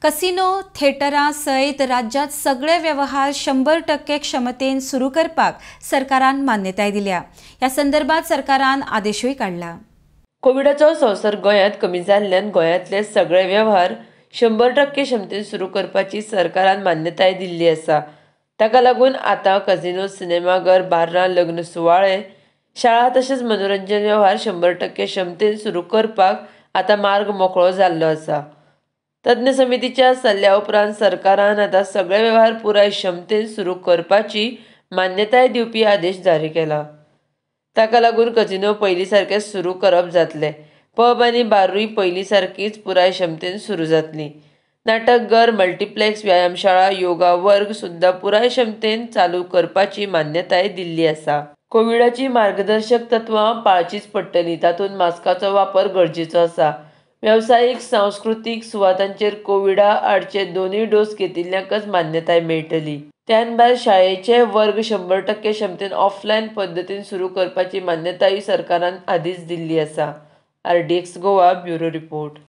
Casino, थेटरां सयत राज्यांत सगळे व्यवहार 100% क्षमतेन सुरू करपाक सरकारान मान्यताय दिल्या. ह्या संदर्भात सरकारान आदेशूय काडला. कोविडाचो संसर्ग गोंयांत कमी जाल्ल्यान गोंयांतले सगळे व्यवहार 100% क्षमतेन सुरू करपाची सरकारान मान्यताय दिल्ली आसा. ताका लागून आतां कसिनो, सिनेमाघर, बार्रां, लग्न सुवाळे, शाळा तशेंच मनोरंजन व्यवहार 100% क्षमतेन सुरू करपाक आतां मार्ग मोकळो जाल्लो आसा. तज्ञ समितीच्या सल्ल्या उपरांत सरकारान आतां सगळे व्यवहार पुराय क्षमतेन सुरू करपाची मान्यताय दिवपी आदेश जारी केला. ताका लागून कसिनो पयलीं सारके सुरू करप जातले. पब आनी बारूय पयलीं सारकीच पुराय क्षमतेन सुरू जातली. नाटकघर, मल्टिप्लेक्स, व्यायामशाळा, योगा वर्ग सुद्दां पुराय क्षमतेन चालू करपाची मान्यताय दिल्ली आसा. कोविडाची मार्गदर्शक तत्वां पाळचीच पडटली. तातूंत मास्काचो वापर गरजेचो आसा. वेवसायीक, सांस्कृतीक सुवातांचेर कोविडा आडचे दोनूय डोस घेतिल्ल्यांकच मान्यताय मेळटली. त्यान भायर शाळेचे वर्ग 100% क्षमतेन ऑफलायन पद्दतीन सुरू करपाची मान्यताय सरकारान आदींच दिल्ली आसा. RDX Goa bureau report.